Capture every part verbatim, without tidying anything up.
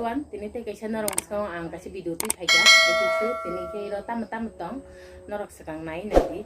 Tini tei kaisa norok bwskango ang kaisa video twi phaikha, epic shoot, tini khe iro tamo tamo tong, norok swkang nai nai di.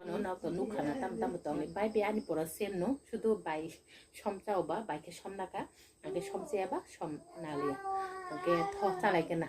Ano nok to nukha na tam tam tong ni bai be ani pora same no, sudu bai som chao ba, bai khe som naka, age som chaya ba, som naliya. Oke, tho chalai kena.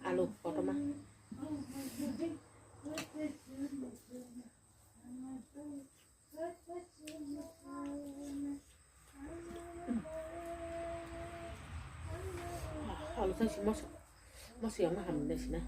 Alu kotorma. Alu sa si moso, moso yang maham deh sini.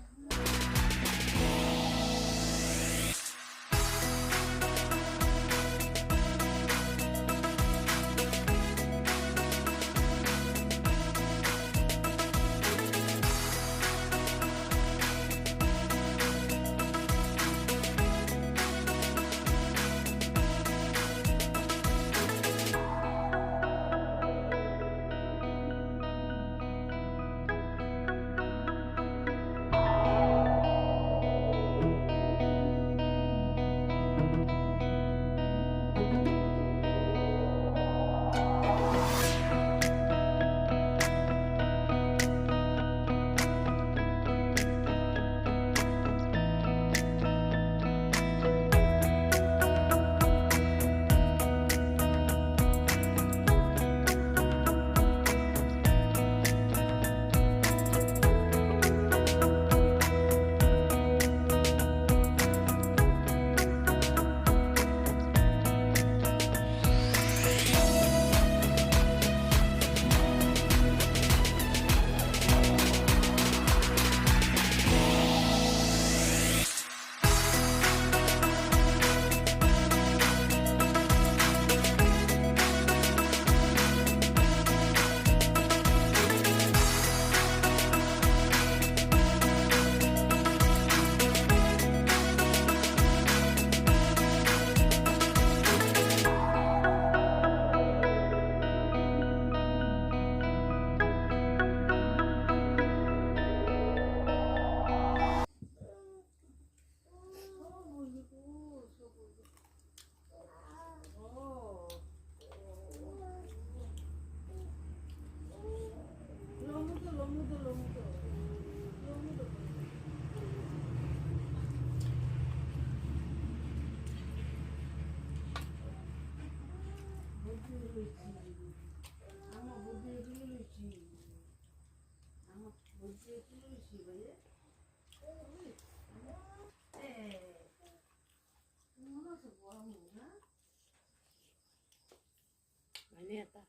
Ini apa?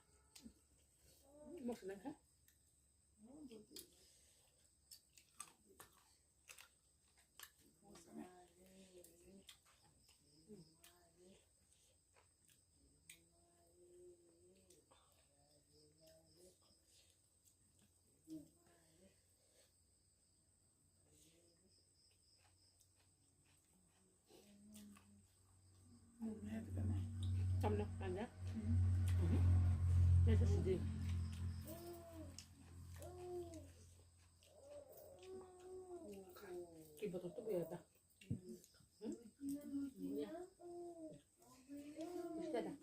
Mau seneng kah? Tamna kanya. Mhm. Biasa sih. Ki botol tu biar dah. Hmm? Iya. Bisa dah.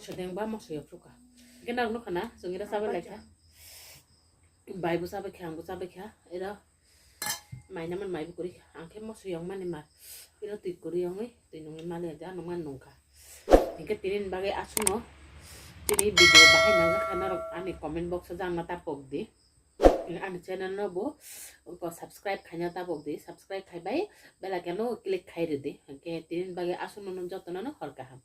Moso deng ba moso yok suka. Kena nuk kana, sungira sabai lai kha. Bai bo sabai kha, ang bo sabai kha. Era mai naman mai bo kuri kha. Ang khe moso yok mani ma. Iro twi kuri yongwi, twi nungwi mali aja, nungma nungkha. Hingke tini bagwi aswkno tini video bahai nangjakha norok ani comment box o jangma ta pok di. Ani channel no bo subscribe khaina tabok di, subscribe khai bai bell icon no click khai rw di. Hingke tini bagwi aswkno jotono no hor kaham.